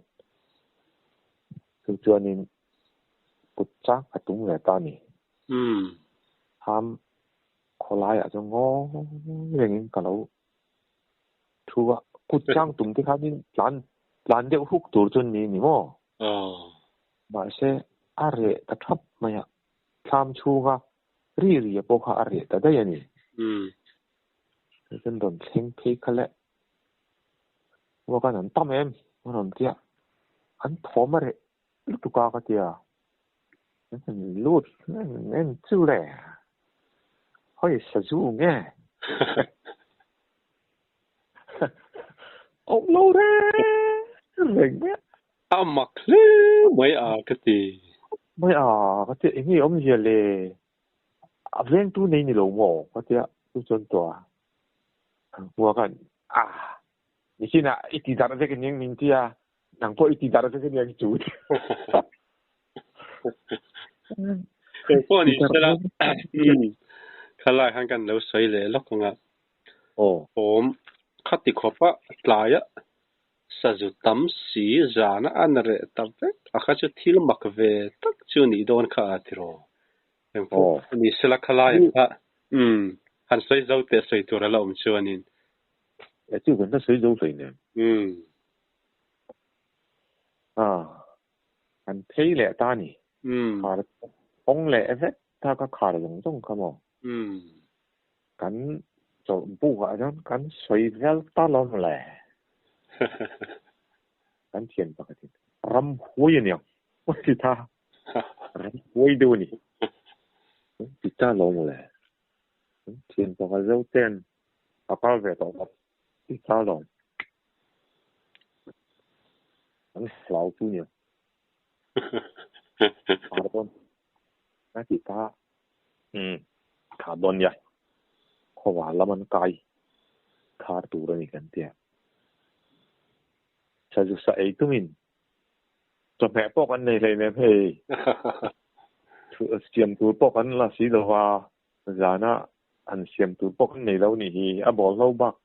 chu chuanin kut chang ka tum ve ta a ni. Thlam khawlaiah chuan ngawi rengin ka lo thu a, kut chang tum te khanin tlan tlan deuh huk tur chu ni ni maw? Mahse a reh ta thap mai a, thlam chhunga ri ri a pawh kha a reh ta daih a ni. Chuan rawn thleng phei kha le Uakan an tam em? A rawn ti a, an thawm a reh lutuk a ka ti a, an han lut em em chu le, hawi sazu nge? Awm lo reng reng mai a. A mak hle mai a ka ti. Mai a ka ti a, eng nge awmzia le? A vengtu nei ni lo maw? Ka ti a, chu chuan tuah hmua khan a nichinah i ti darh vek aniang min ti a, nang pawh i ti darh vek aniang chu. Eng pawh ni sela, khalai khan kan lo sawi leh lawk ang a. Awm khati khawpa tlaia sazu tam si zana a na reh ta vek a kha chu thil mak ve tak chu nih dawn kha a tiraw. Eng pawh ni sela khalai ang kha umm han sawi zo teh sawi tur a la awm chuanin. E chu kan la sawi zo hlei nen. Umm. A han phei leh ta ni. Umm. Khar hawng leh vek ta ka khar zawng zawng kha maw. Umm. Kan chawlh bukah chuan kan sawi vel ta lo maw le. Kan thian pakhatin ramhuai a niang a ti ta. Ramhuai deuh a ni. Kan ti ta lo maw le. Kan thian pakhat zo ten a kal ve tawh bawk ti ta lo. Kan hlau chu niang. A ti ta. Umm kha dawn nia, khawa lam an kai khar tur a ni kan tia. Sazu sa ei tumin chawhmeh pawh kan nei hleinem hei. Siam tur pawh kan la si lo va, zana han siam tur pawh kan nei lo nih hi, a bawl hlo bak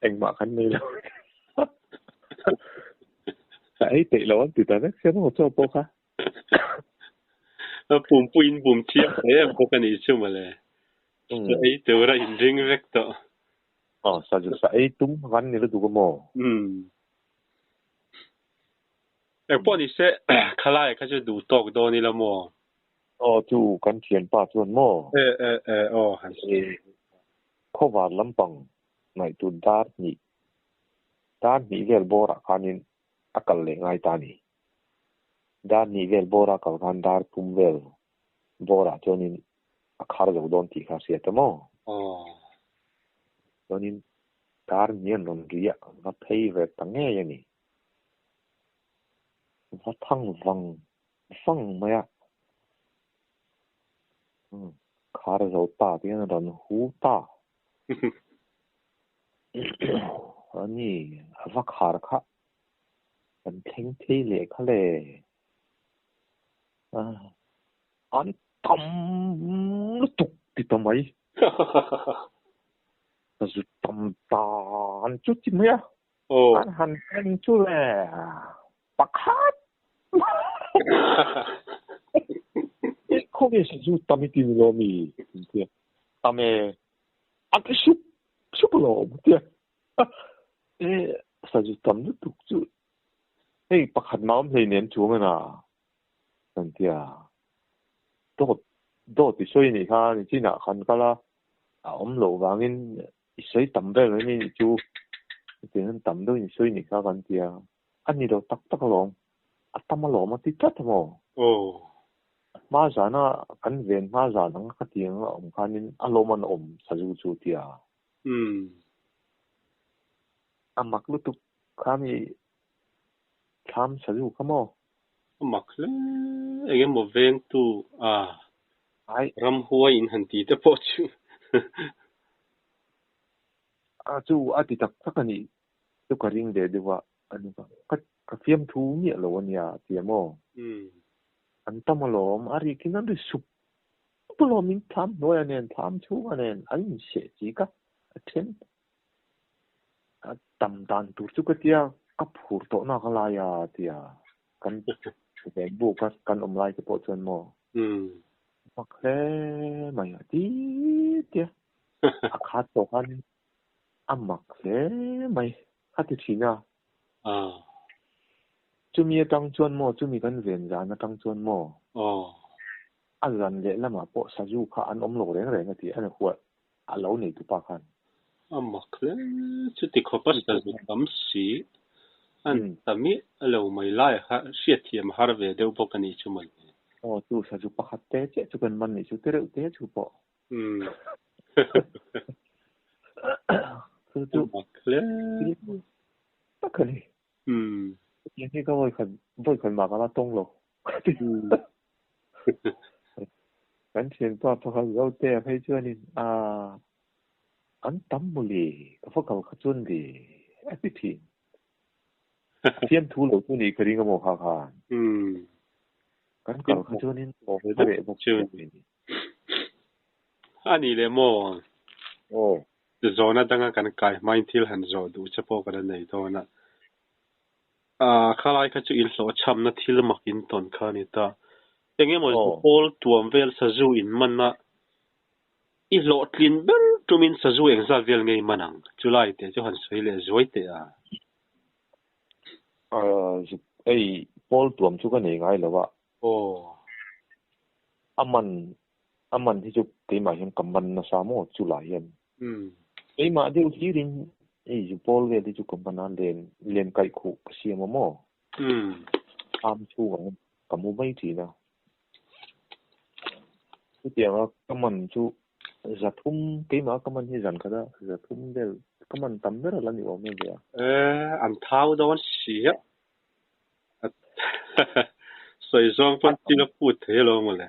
engmah kan nei lo. Sa ei peih lo an ti ta vek sia maw chaw pawh kha. A pumpui in bum chiang hle em bawk a nih chu mawle. Sa ei tura in ring vek tawh. Aw sa chu sa ei tum kan ni lutuk a maw? Umm. Engpawh ni se khalai kha chu duh tawk dawn ila maw? Aw chu kan thianpa chuan maw? E e e aw han sawi. Khawvar lampang ngaihtuah dar hnih dar hnih vel bawrah khanin a kal leh ngai ta a ni. Dar hnih vel bawra kal khan dar thum vel bawrah chuanin a khar zo dawn tih kha a hriat a maw? Chuanin dar hnih an rawn ri a, va phei ve ta ngei a ni. Va thang vang vang mai a, khar zo ta tih hian a rawn hu ta. A ni, a va khar kha. Kan thleng thei leh kha le. An tam lutuk ti ta mai. Ka zu tam tan chu ti mai a. An han en chu le pakhat. Khawnge sazu tam i ti ni lo mi? Tam e. An ti sup sup alawm tia. E sazu tam lutuk chu hei pakhat mah awm hleinem chuang ena kan tia dawt dawt i sawi anih kha nichinah khan kal a a awm loh vangin i sawi tam vel mai mai nih chu hetiang hian tam deuhin i sawi anih kha kan tia a ni lo tak tak alawm a tam alawm a ti tlat a maw hma zana kan ven hma zan ang ka ti ang a awm khanin a lawm an awm sazu chu tia. A mak lutuk kha mi thlam sazu kha maw? A mak hle. Eng emaw vengtu a. Ai. Ramhuai in han ti te pawh chu. A chu a ti tak tak a nih chu ka ring ve deuh a, ani ka ka fiamthu miah lo a nia tia maw? An tam alawm, a rikin an ri sup sup alawm, in thlam hnuaiah nen thlam chhungah nen an inseh chik a, a then a tam dan tur chu ka tia ka phur tawh nak a lai a tia kan ven buk a kan awm lai te pawh chuan maw mak hle mai a ti tia a khat tawh khan a mak hle mai a ti thin a. Chumi atang chuan maw chumi kan ven zan atang chuan maw a zan lehlamah pawh sazu kha an awm lo reng reng a ti a ni huat. A lo nei tu pa khan. A mak hle. Chuti khawp a sazu tam si. An ta miah lo mai lai kha hriatthiam a har ve deuh bawk a nih chu mawle. Aw chu sazu pakhat te chiah chu kan man nih chu te reuh te chu pawh. Chu chu. A mak hle. Tak a ni. Hetiang hi ka vawikhat vawikhat mah ka la tawng lo. Kan thianpa pakhat Zote a phei chuanin aaa an tam maw le ka va kal kha chuan le a ti thin. A fiamthu lo chu nih ka ring a maw kha khan. Kan kal kha chuanin a reh bawk si a ni. A nih leh maw? Aw. Zawhna danga kan kai hmain thil han zawh duh che pawh ka la nei dawn a. Aaa khalai kha chu inhlawh chhamna thil mak in tawn kha a ni ta. Eng emaw pawl tuam vel sazu in man a, i hlawhtlin ber tumin sazu engzat vel ngei man ang? Chulai te chu han sawi leh zuai teh a. Aaa hei pawl tuam chu ka nei ngai lo a. Aw. A man a man hi chu keimah hian ka man nasa maw chulai hian. Keimah deuh hlirin hei zu pawl vel hi chu ka man a, len len kaih khuh ka siam a maw? Am chhungah hian ka mu mai thin a. Chutianga ka man chu zathum keimah ka man hi zan khat a, zathum vel ka man tam ber a la ni awm em ve a. Eh, an thau dawn si a. Sawi zawng pawn thil a put thei alawm mawle.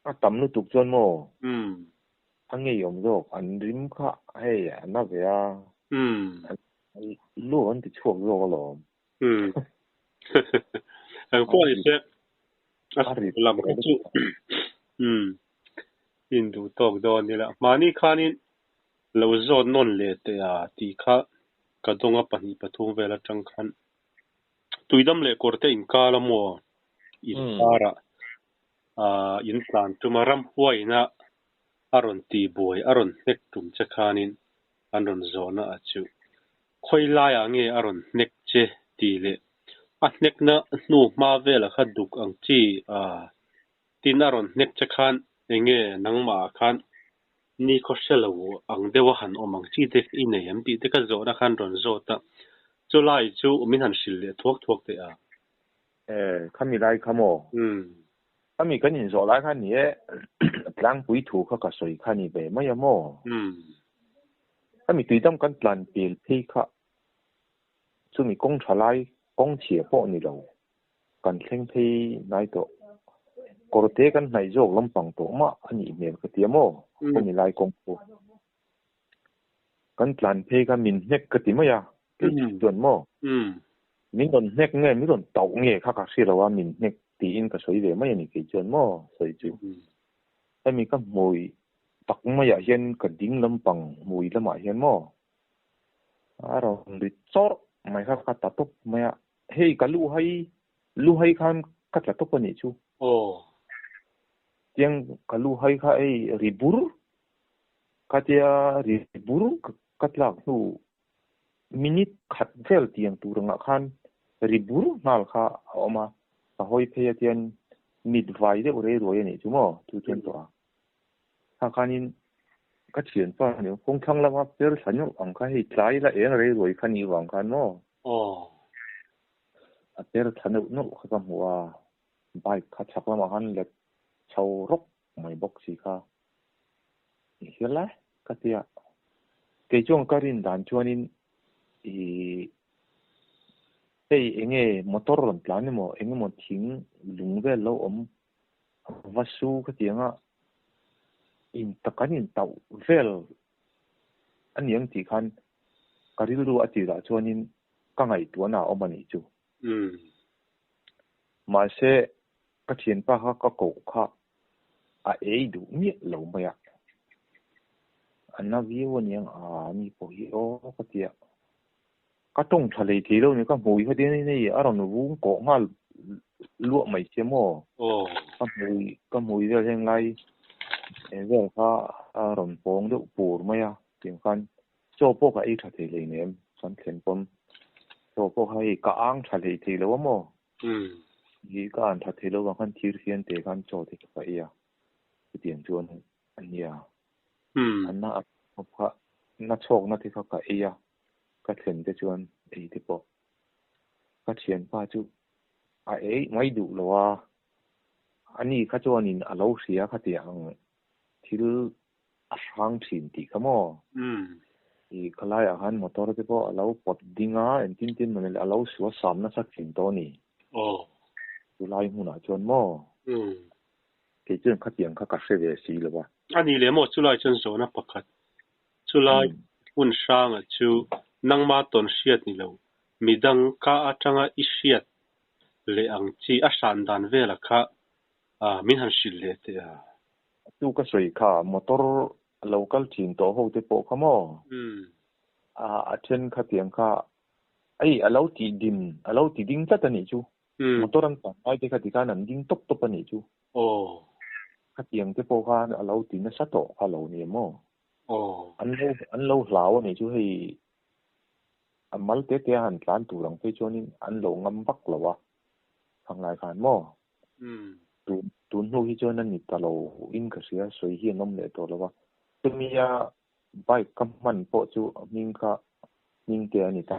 A tam lutuk chuan maw? A ngeiawm zawk, an rim kha hei a na ve a, lu an ti chhuak zawk alawm. Eng pawh ni se, a lam kha chu induh tawk dawn ila. Mahni khanin lo zawt nawn leh teh a tih kha ka dawnga pahnih pathum vel atang khan tuidam leh kawr te inkar a maw inkarah in tlan tum a, ramhuaina a rawn ti buai, a rawn hnek tum che khanin an rawn zawhna a chu. Khawi laiah nge a rawn hnek che tih leh a hnekna hnu hma velah kha duk ang chi a tin a rawn hnek che khan enge nangmah ah khan ni khaw hre lo ang deuh a han awm ang chi te i nei em tih te ka zawhna khan rawn zawt a, chulai chu min han hrilh leh thuak thuak teh a. Eh, khami lai kha maw? Khami kan inzawh lai kha ni e, tlangpui thu kha ka sawi kha ni ve mai a maw? Khami tuidam kan tlan pel phei kha chumi kawng tha lai kawng chhia pawh ni lo kan thleng phei hnai tawh. Kawrte kan hnaih zawk lampang tawh mah a nih hmel ka ti a maw? Khami lai kawng chu kan tlan phei kha min hnek ka ti mai a, kei chuan maw? Min rawn hnek nge, min rawn tauh nge kha ka hre lo a, min hnek tiin ka sawi ve mai a ni kei chuan maw sawi chu. Hemi ka hmui tak maiah hian ka ding lampang hmui lamah hian maw a rawn ri chawrh mai kha ka ta tawp mai a, hei ka lu hai lu hai khan ka tla tawp a nih chu. Tiang ka lu hai kha hei ri bur khatia ri bur ka tlak hnu minute khat vel tiang tur angah khan ri bur nghal kha a awm a, ka hawi phei a tian mit vai deuh rei ruai a nih chu maw chu chuan tawh a. Kha khanin ka thianpa a ni kawng thlang lama per thla nawlh ang kha hei tlai la eng rei ruai kha nih vang khan maw a per thla neuh neuh kha ka hmu a, bike kha chhak lamah khan let chho rawk mai bawk si kha i hria lai ka tia. Kei chuan ka rin dan chuanin ih hei enge motor rawn tlan emaw engemaw thing lung vel lo awm va su khatianga In ta kan in tauh vel a ni ang tih khan ka rilru a tirah chuanin ka ngaihtuahna a awm a nih chu. Mahse, ka thianpa kha ka koh kha a ei duh miah lo mai a. A na viau a niang a ni pawh hi aw ka ti a. Ka tawng tha hlei thei lo ni ka hmui kha tian in hei a rawn vung kawh nghal luah mai sia maw. Ka hmui ka hmui vel heng lai vel kha a rawn pawng deuh pur mai a tiang khan chaw pawh ka ei tha thei hlei nem kan thlen pawn chaw pawh kha hei ka ang tha hlei thei lo a maw. Hi ka an tha thei lo vang khan thir hian te khan chaw te ka ei a chutiang chuan a nia. A na kha na chhawkna te kha ka ei a. Ka thlen te chuan ei te pawh ka thianpa chu a ei mai duh lo a, ani kha chuanin a lo hria khatiang ang thil a hrang thin tih kha maw? I khalaiah khan motor te pawh a lo pawt ding a, engtin tin mawni a lo sual sam nasa thin tawh a ni. Chulai hmunah chuan maw? Kei chuan khatiang kha ka hre ve si lo a. A ni leh maw chulai chuan zawhna pakhat Chulai hmun hranga chu nangma tawn hriat ni lo, midang ka atanga i hriat leh ang chi a hran dan vela kha min han hrilh leh teh a. Chu ka sawi kha motor lo kal thin tawh ho te pawh kha maw? A then khatiang kha ei a lo tih din, a lo ti ding tlat a nih chu. Motor an tan lai te kha tikhan an ding tawp tawp a nih chu. Khatiang te pawh khan a lo ti nasa tawh kha lo ni em aw? An lo an lo hlau a nih chu hei a mal te te a han tlan tur ang phei chuanin an lo ngam vak lo a thanglai khan maw? Tun tun hnu hi chuan a ni ta lo in ka hria sawi hi an awm leh tawh lo a. Chumia bike ka hman pawh chu a hming kha hming te a ni ta.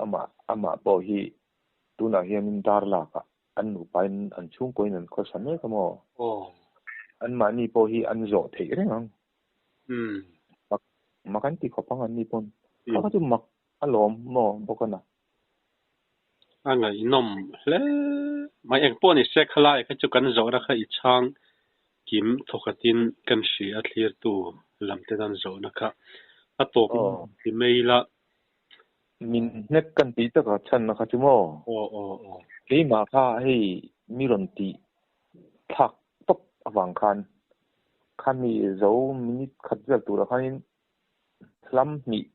Amah amah pawh hi tunah hianin dar lakah an nupain an chhungkawiin an khawsa mek a maw? Anmahni pawh hi an zawh theih reng ang. Mak mak an ti khawp ang anni pawn. Kha kha chu mak alawm maw bawk a na. A ngaihnawm hle mai. Eng pawh ni se khalai kha chu kan zawhna kha i chhang kim thawkhatin kan hria a thlirtu lam te tan zawhna kha a tawp ti mai la. Min hnek kan tih tak a chhanna kha chu maw? Aw aw aw. Keimah kha hei mi rawn tih thlak tawp avang khan khami zo minute khat vel turah khanin hlam hnih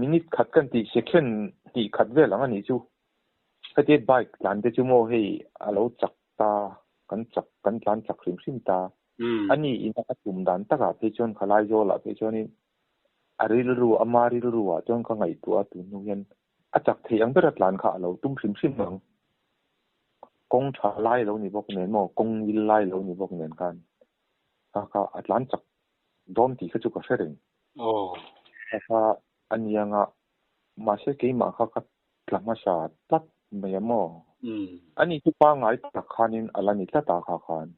minute khat kan tih second hnih khat vel ang a nih chu. Hetia bike tlan te chu maw hei a lo chak ta, kan chak kan tlan chak hrim hrim ta. Ani ina a tum dan takah phei chuan khalai zawlah phei chuanin A rilru, ama rilru ah chuan ka ngaihtuah a tun hnu hian a chak theih ang bera tlan kha a lo tum hrim hrim ang. Kawng tha lai lo ni bawk nen maw, kawng ngil lai lo ni bawk nen khan kha kha a tlan chak dawn tih kha chu ka hre reng. Kha kha a niang a, mahse keimah kha ka tla hmasa tlat mai a maw. Ani chu pangngai tak khanin a la ni tlat a kha khan.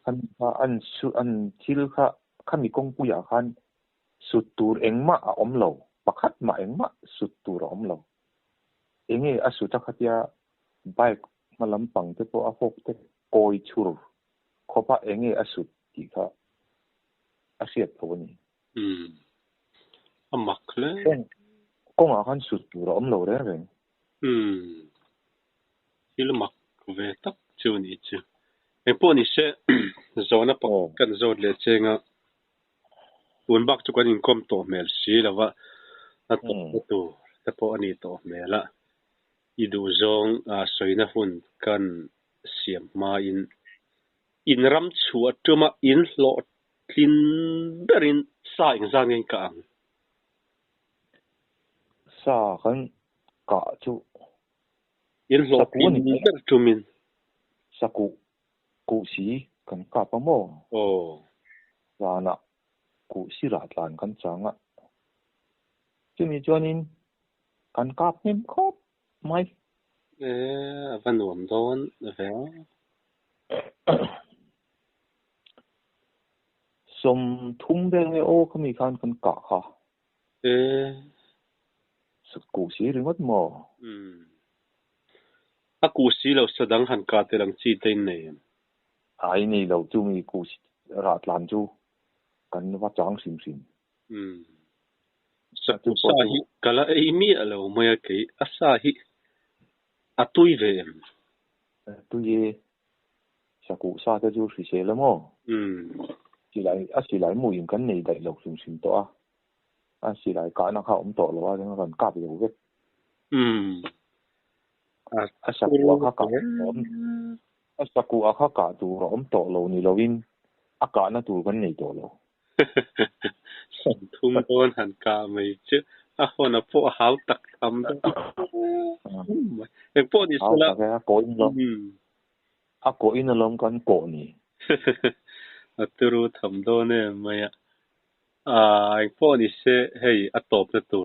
Khami kha an su an thil kha khami kawngpuiah khan sut tur engmah a awm lo, pakhat mah engmah sut tur a awm lo. Enge a sut a khatia bike hma lampang te pawh a hawk te kawi chhur khawpa enge a sut tih kha a hriat tho a ni. A mak hle. Kawngah khan sut tur a awm lo reng reng. Thil mak ve tak chu a nih chu. Engpawh ni se zawhna pakhat kan zawt leh cheng a, tun bak chu kan inkawm tawh hmel si lo va, a tawpna tur te pawh a ni tawh hmel a, i duhzawng sawina hun kan siam hmain in ram chhuah tuma in hlawhtlin berin sa engzat nge in kah ang? Sa kan kah chu In hlawhtlin ber tumin. Sakuh kuh si kan kap a maw? Aw. Zanah kuh sirah tlan kan chang a. Chumi chuanin kan kap hnem khawp mai. E, a va nuam dawn ve. 30 vel nge aw khami khan kan kah kha. E. Kuh si ringawt maw? Umm. A kuh si lo sa dang han kah tel ang chi te in nei em? Ai nei lo chu mi ku rah tlan chu kan va chang hrim hrim. Um. Saku sa hi ka la ei miah lo mai a kei a sa hi a tui ve em? Tui e. Sakuh sa te chu hrisel a maw? Um. Silai a silai mu in kan nei daih lo hrim hrim tawh a. A silai kahna kha a awm tawh lo a, kan kap zo vek. Um. A sakuh a kha kah awm a sakuh a kha kah tur a awm tawh lo ni lovin a kahna tur kan nei tawh lo. 30 dawn han kah mai chu a hawn a pawh a hau tak tham dawn mai. Eng pawh ni Hau sela. tak e, a kawh in lawm. A kawh in alawm kan kawh ni. A turu tham dawn em mai a. Aa eng pawh ni se hei a tawpna tur.